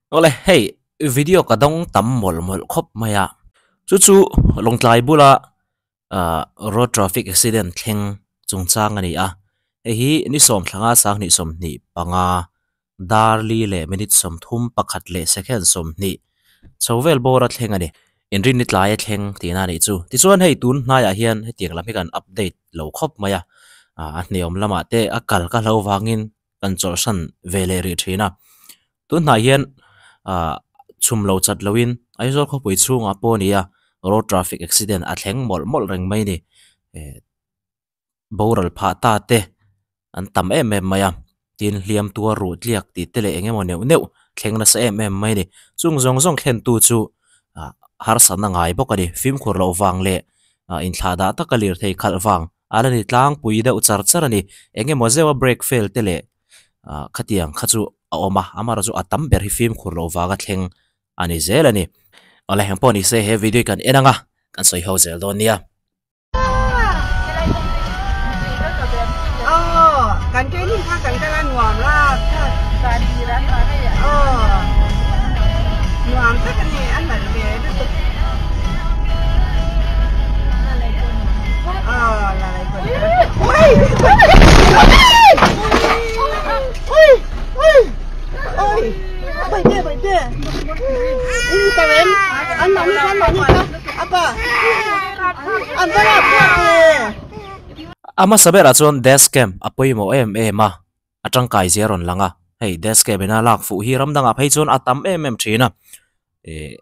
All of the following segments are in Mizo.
Awle hei video ka dawng tam mawlh mawlh khawp mai a chu chu Lawngtlai bula ah road traffic accident thleng chungchang a ni a hei hi ni sawm thlanga sanghnih sawmhnih panga dar li leh minute sawmthum pakhat leh second sawmhnih chho vel bawr a thleng a ni inrinni tlai a thleng tihna a nih chu tichuan hei tun hnaiah hian hetiang lam hi kan update lo khawp mai a ah a hneawm lamah te a kal ka hlo vangin kan chawlhsan ve leh rih thin a tun hnai hian ah chhum lo chat lo in Aizawl khawpui chhungah pawh a ni a road traffic accident a thleng mawlh mawlh reng mai a ni eh boral phah ta te an tam em em mai a tin hliam tuar ruh tliak tih te leh eng emaw neuh neuh thleng nasa em em mai a ni chung zawng zawng thlen tu chu ah harsatna ngai bawk a ni fimkhur loh vang leh ah inthlah dah taka lirthei khalh vang. A la ni tlangpui deuh char char a ni. Eng emaw zeuha brake fail te leh ah khatiang kha chu a awm a, amaherawh chu a tam ber hi fimkhur loh vanga thleng a ni zel a ni. Awle eng pawh ni se he video hi kan en ang a, kan sawi ho zel dawn nia. A hmasa berah chuan desk camp a pawimawh em em a, a tangkai zia a rawn lang a, hei desk camp ina lak fuh hi ram dangah phei chuan a tam em em thin a, eh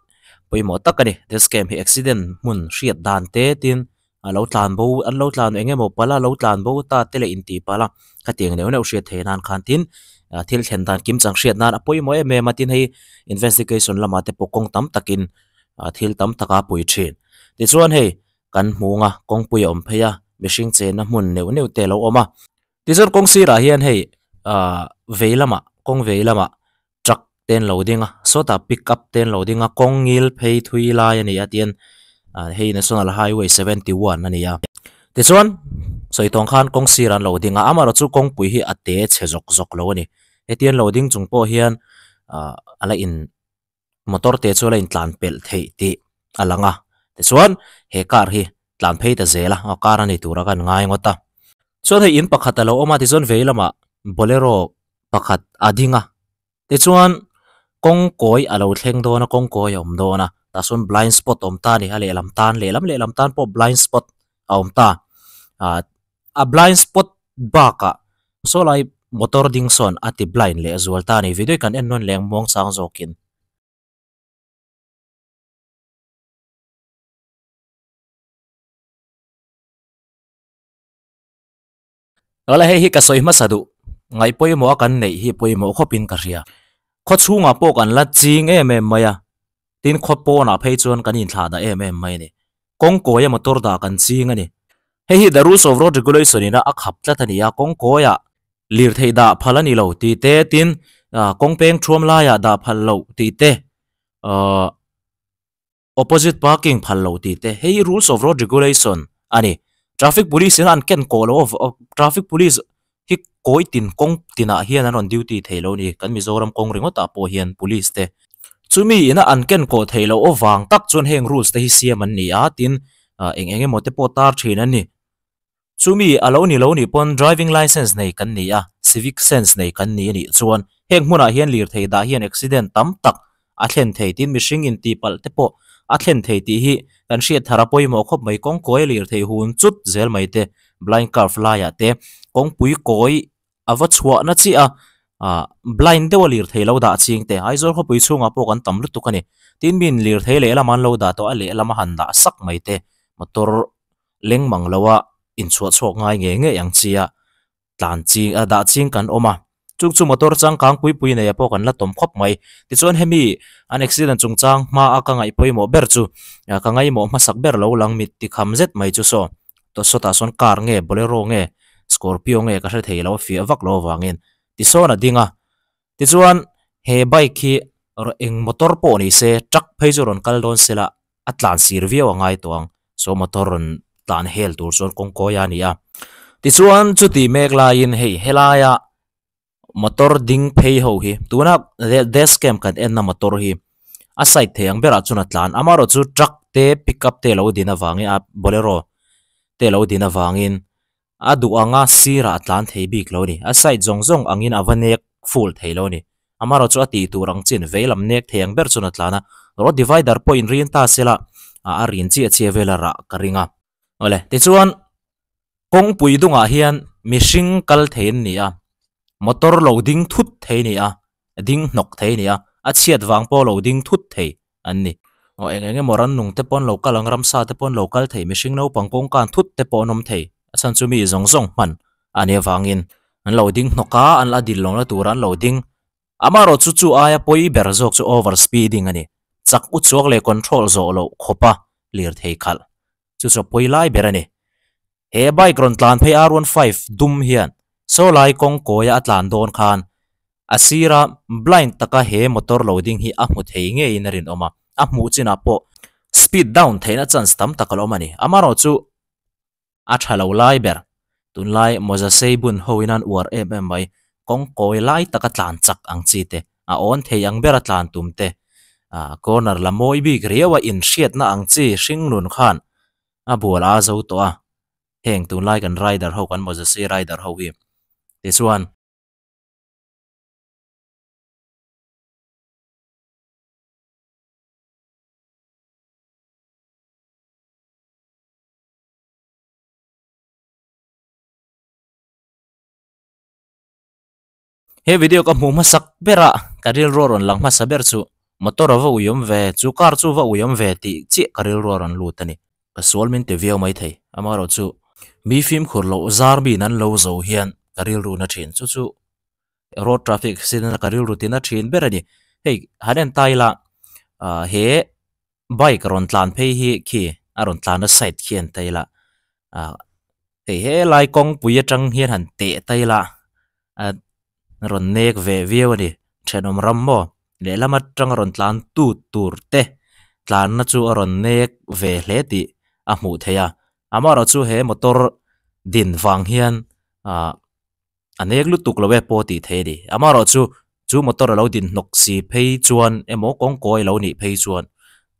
pawimawh tak a ni desk camp hi accident hmun hriat dan te tin a lo tlan bo an lo tlan eng emaw palh a lo tlan bo ta te leh intih palh a khatiang neuh neuh hriat theih nan khan tin ah thil thlen dan kim chang hriat nan a pawimawh em em a tin hei investigation lamah te pawh kawng tam takin ah thil tam tak a pui thin tichuan hei kan hmuh ang a kawngpui a awm phei a mihring chenna hmun neuh neuh te a lo awm a tichuan kawng sirah hian hei ah vei lamah kawng vei lamah truck te an lo ding a sawtah pick up te an lo ding a kawng ngil phei thui lai a ni a tihian ah hei national highway 71 a ni a tichuan sawi tawng khan kawng sirah an lo ding a amaherawh chu kawngpui hi a te chhe zawk zawk lo a ni hetiang an lo ding chung pawh hian ah a la in motor te chu a la intlan pelh theih tih a lang a tichuan he car hi tlan phei ta zel a aw car a ni tura kan ngai ngawt a chuan hei in pakhat a lo awm a tichuan vei lamah bolero pakhat a ding a tichuan kawng kawi a lo thleng dawn a kawng kawi a awm dawn a tah sawn blind spot a awm ta a ni a lehlam tan lehlam lehlam tan pawh blind spot a awm ta ah a blind spot bakah saw lai motor ding sawn a ti blind leh zual ta a ni video hi kan en nawn leh ang muang chang zawkin. Awle hei hi ka sawi hmasa duh ngaih pawimawh a kan neih hi pawimawh khawpin ka hria khaw chhungah pawh kan la ching em em mai a tin khaw pawnah phei chuan kan inthlah dah em em mai a ni kawng kawia motor dah kan ching a ni hei hi the rules of road regulation ina a khap tlat a ni a kawng kawiah lirthei dah phal a ni lo tih te tin ah kawng peng thuam laiah dah phal loh tih te ahh. Opposite parking phal loh tih te hei rules of road regulation a ni. Traffic police in an ken kawh loh a traffic police hi kawi tin kawng tinah hian an rawn duty thei lo a ni kan Mizoram kawng ringawt ah pawh hian police te chumi ina an ken kawh theih loh avang tak chuan heng rules te hi siam an ni a tin ah eng eng emaw te pawh tar thin an ni. Chumi a lo ni lo nih pawn driving licence nei kan ni a, civic sense nei kan ni a nih chuan heng hmunah hian lirthei dah hian accident tam tak a thlen thei tin mihring intihpalh te pawh a thlen thei tih hi kan hriat thar a pawimawh khawp mai. Kawngkawi a lirthei hun chut zel mai te, blind curve laiah te kawngpui kawi a va chhuah na chiah a, ah blind deuh a lirthei lo dah ching te Aizawl khawpui chhungah pawh kan tam lutuk a ni. Tin miin lirthei lehlam an lo dah tawh a lehlam a han dah sak mai te motor leng mang lo a inchhuah chhuak ngai ngei ngei ang chi a tlan ching a dah ching kan awm a chung chu motor changkang pui pui nei ah pawh kan la tawm khawp mai tichuan hemi an accident chungchang hma a ka ngaih pawimawh ber chu ka ngaihmawh hmasak ber lo lang mit ti kham zet mai chu saw sawtah sawn car nge bolero nge scorpio nge ka hre thei lo a fiah vak lo avangin tisawn a ding a tichuan he bike hi eng motor pawh ni se truck phei chu rawn kal dawn sela a tlan sir viau a ngai tawh ang saw motor rawn tlan hel tur chuan kawng kawi a ni a tichuan chuti mek laiin hei helaia. Motor ding phei ho hi tuna dash cam kan en na motor hi a side thei ang berah chuan a tlan amaherawh chu truck te pickup te alo din avangin a bolero te alo din avangin a duh anga sirah a tlan thei bik lo a ni a side zawng zawng angin a va nek full thei lo a ni amaherawh chu a tih tur ang chin vei lam nek thei ang ber chuan a tlan a road divider pawh in rin ta sela ah a rin chiah chiah vel a rah ka ring a awle tichuan kawngpui dungah hian mihring kal thei an ni a motor lo ding thut thei a ni a ding hnawk thei a ni a a chhiat vang pawh lo ding thut thei an ni aw eng eng emaw rannung te pawh an lo kal ang ramsa te pawh an lo kal thei mihring naupang kawngka an thut te pawh an awm thei a chhan chu mi zawng zawng hman a nih avangin an lo ding hnawk a an la dil lohna tur an lo ding amaherawh chu chu aia pawi ber zawk chu over speeding a ni chak u chuak leh control zawh loh khawp a lirthei khalh chu chu a pawi lai ber a ni he bike rawn tlan phei r one five dum hian saw lai kawng kawia a tlan dawn khan A sira blind taka he motor lo ding hi a hmu thei ngeiin a rinawm a, a hmuh chinah pawh speed down theihna chance tam tak a la awm a ni. Amaherawhchu a tha lo lai ber, tunlai mawza sei bun hoin an uar em em mai, kawng kawi lai taka tlan chak ang chi te, a awn thei ang bera tlan tum te, corner la mawi bik riau a inhriatna ang chi hringnun khan a bual a zo tawh a, heng tunlai kan rider ho kan mawza sei rider ho hi tichuan. He video ka hmuh hmasak ber a ka rilru a rawn lang hmasa ber chu motor a va ui awm ve chu car chu va ui awm ve tih chiah ka rilru a rawn lut a ni. Ka sual min ti viau maithei amaherawhchu mi fimkhur loh zar min an lo zo hian ka rilru na thin chu chu road traffic accident a ka rilru tina thin ber a ni. Hei han en ta ila ah he bike rawn tlan phei hi khi a rawn tlan na side khi en ta ila ah hei helai kawngpui atang hian han teh ta ila ah rawn nek ve viau a ni thenawm ram maw lehlam atanga rawn tlan tut tur te tlanna chu a rawn nek ve hle tih a hmuh theih a amaherawhchu he motor din vang hian ah a nek lutuk lo e pawh tih theih a ni amaherawhchu chu motor a lo din hnawk si phei chuan emaw kawngkawi a lo nih phei chuan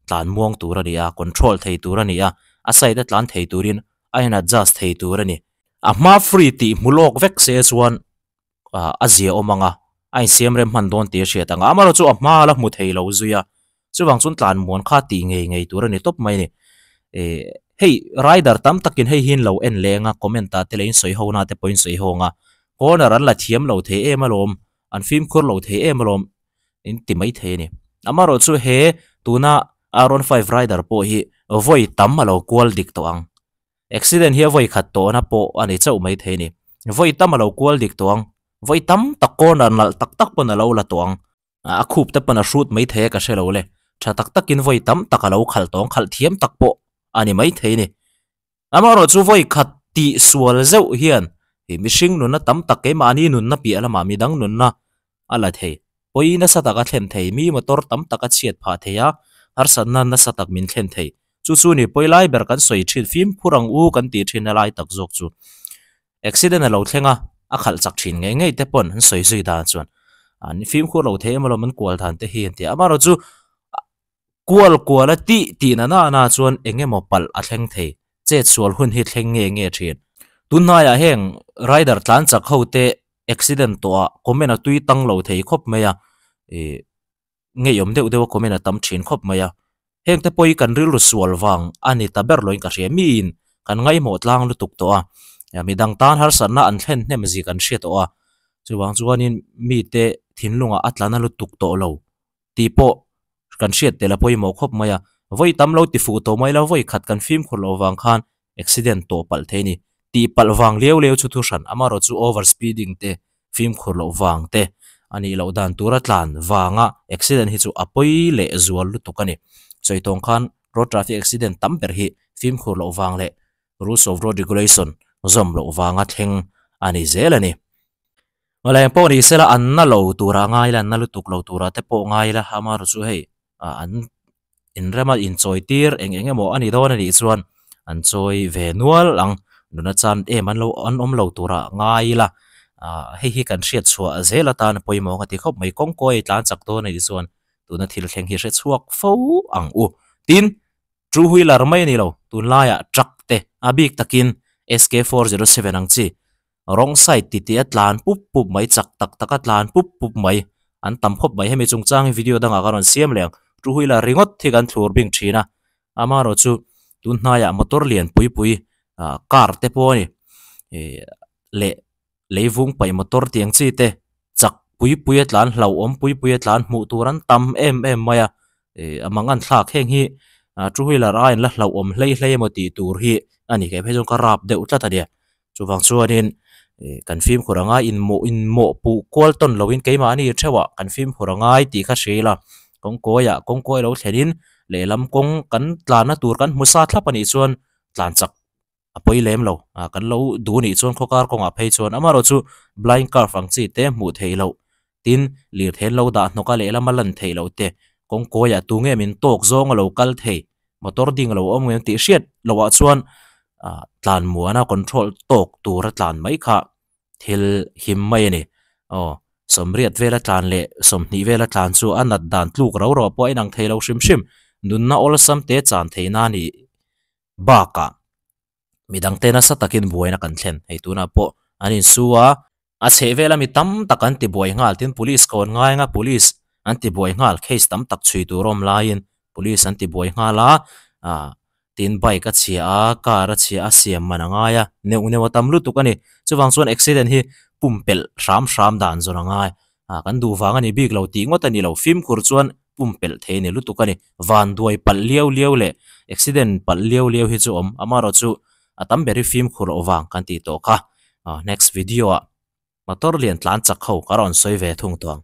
tlan muang tur a ni a control thei tur a ni a a side a tlan thei turin a in adjust thei tur a ni. A hma free tih hmu lawk vek se chuan ah a zia awm ang a, a insiam rem hman dawn tih a hriat ang a, amaherawhchu a hma la hmu thei lo zui a, chuvang chuan tlan muan kha tih ngei ngei tur a ni tawp mai a ni. Ih hei rider tam takin hei hi an lo en leng a, comment ah te leh in sawi ho na te pawh in sawi ho ang a, corner an la thiam lo thei em alawm, an fimkhur lo thei em alawm in ti mai thei a ni. Amaherawhchu he tuna R one five rider pawh hi vawi tam a lo kual dik tawh ang. Accident hi a vawi khat tawhna pawh a ni chauh mai thei a ni. Vawi tam a lo kual dik tawh ang. Vawi tam tak corner nalh tak tak pawn a lo la tawh ang. A khup te pawn a hrut mai thei a ka hre lo le. Tha tak takin vawi tam tak a lo khalh tawh ang. Khalh thiam tak pawh a ni mai thei a ni. Amaherawhchu vawi khat tih sual zeuh hian mihring nunna tam tak keimahni nunna piah lamah midang nunna a la thei. Pawi nasa tak a thlen thei, mi motor tam tak a chhiat phah thei a, harsatna nasa tak min thlen thei. Chu chu ni pawi lai ber kan sawi thin, fimkhur ang u kan tih thin a lai tak zawk chu. Accident a lo thleng a, a khalh chak thin ngei ngei te pawn an sawi zui dan chuan an fimkhur lo thei emaw lo an kual dan te hi an ti a. Amaherawhchu kual kual a tih tih na na na chuan eng emaw palh a thleng thei, chet sual hun hi thleng nge nge thin. Tunhnaiah heng rider tlan chak ho te accident tawh ah comment a tui tang lo thei khawp mai a ih ngeiawm deuh deuh a comment a tam thin khawp mai a heng te pawh hi kan rilru sual vang a ni ta ber loin ka hria miin kan ngaihmawh tlang lutuk tawh a midang tan harsatna an thlen hnem zia kan hria tawh a chuvang chuanin mite thinlungah a tla na lutuk tawh lo tih pawh kan hriat tel a pawimawh khawp mai a vawi tam lo ti fuh tawh mai lo vawi khat kan fimkhur loh vang khan accident tawh palh thei a ni tih palh vang liau liau chu thu hran amaherawh chu over speeding te fimkhur loh vang te a nih loh dan tura tlan vanga accident hi chu a pawi leh zual lutuk a ni sawi tawng khan road traffic accident tam ber hi fimkhur loh vang leh rules of road regulation zawm loh vanga thleng a ni zel a ni. Awle eng pawh ni sela an na lo tura ngai ila an na lutuk lo tura te pawh ngai ila amaherawh chu hei ah an inrema inchawi tir eng eng emaw a ni dawn a nih chuan an chawi ve nual ang nuna chan em an lo an awm lo tura ngai ila. Ah hei hi kan hriat chhuah zel atan a pawimawh ang a ti khawp mai. Kawng kawi tlan chak dawn a nih chuan tuna thil thleng hi hre chhuak fo ang u. Tin, two wheeler mai a ni lo, tunlaiah truck te a bik takin SK407 ang chi Wrong side ti tih a tlan pup pup mai, chak tak tak a tlan pup pup mai, an tam khawp mai. Hemi chungchang hi video dangah ka rawn siam leh ang. Two wheeler ringawt hi kan thlur bing thin a, amaherawh chu tun hnaiah motor lian pui pui ah car te pawh a ni ih leh leivung paih motor tiang chi te chak pui pui a tlan hlauhawm pui pui a tlan hmuh tur an tam em em mai a ih a mang an thlak heng hi ah two wheeler aiin la hlauhawm hlei hlei emaw tih tur hi a ni kei phei chuan ka rap deuh tlat a nia. Chuvang chuanin ih kan fimkhur anga inmawh inmawh puh kual tawn loin keimahni theuhah kan fimkhur angai tih kha hria ila kawngkawiah kawngkawi lo thlenin lehlam kawng kan tlanna tur kan hmu sa thlap anih chuan tlan chak a pawi lem lo ah kan lo duh anih chuan khawkar kawngah phei chuan amaherawh chu blind curve ang chi te hmuh theih loh tin lirthei an lo dah hnawk a lehlam a lan theih loh te kawngkawiah tunge min tawk zawng a lo kal thei motor ding a lo awm ngei ang tih hriat loh ah chuan ah tlan muana control tawk tura tlan mai kha thil him mai a ni aw sawmriat vela tlan leh sawmhnih vela tlan chu a nat dan tluk ro ro pawh a inang thei lo hrim hrim nunna awlsam te chan theih na nih bakah midang te nasa takin buaina kan thlen hei tunah pawh an insu a a chheh vela mi tam tak an ti buai nghal tin police ka awn ngai anga police an ti buai nghal case tam tak chhui tur awm laiin police an ti buai nghal a ah tin bike a chhia a car a chhia a siam man a ngai a neuh neuh a tam lutuk a ni chuvang chuan accident hi pumpelh hram hram dan zawn a ngai ah kan duh vang a ni bik lo tih ngawt a ni lo fimkhur chuan pumpelh thei a ni lutuk a ni vanduai palh liau liau leh accident palh liau liau hi chu awm amaherawh chu a tam ber hi fimkhur loh vang kan tih tawh kha ah next video ah motor lian tlan chak ho ka rawn sawi ve thung tawh ang.